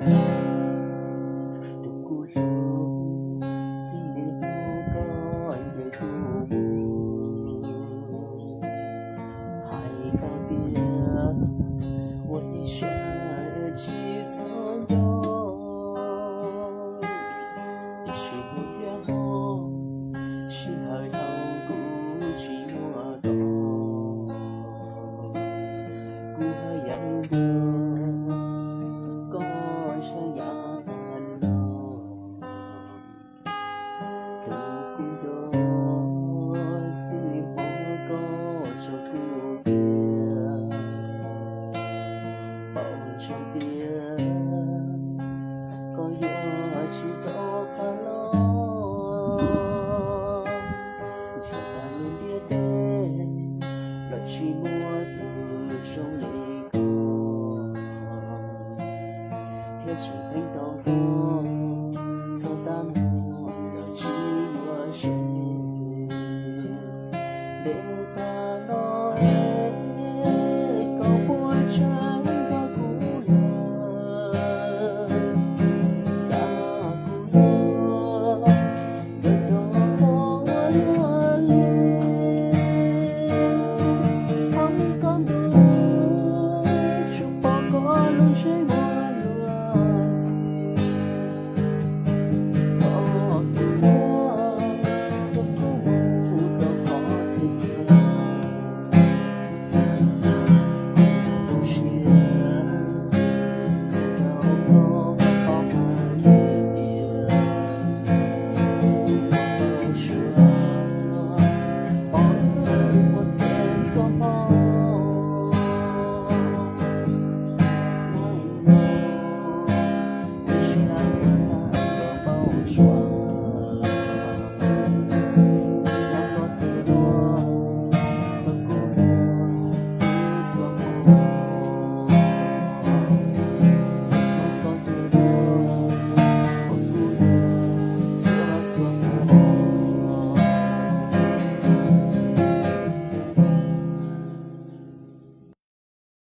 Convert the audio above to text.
Tus kuj hlub, txij li hnub koj nce tuaj mus, hais koj tias ua ib siab tsis txhob nco. Tiam sis hnub thiab hmo, sij hawm dhau kuv tsis muaj tos. Kuv haj yam ntuag txog koj sab yav tag los. Tus kuj nco, txij li hnub koj tso kuv tiag, paub tseeb tiag koj yuav tsis tau qab los. Nrhiav tag lub ntiaj teb los tsis muaj tus zoo li koj, thiab tseem pheej tau koj txog tag mus los tsis yuav seb. Ntev tag los es koj puas tseem nrog kuv los, xav kuv yuav nkawd nrog koj ua luaj li. Thoob koj ntuj, tsuas pom koj lub ntsej muag luag ntxhi. Koj tus ua, koj kuj mus rau qhov txhia chaw. Tu siab, koj tau koj pom hais tias tau suav, pom ua ke xuab hmo.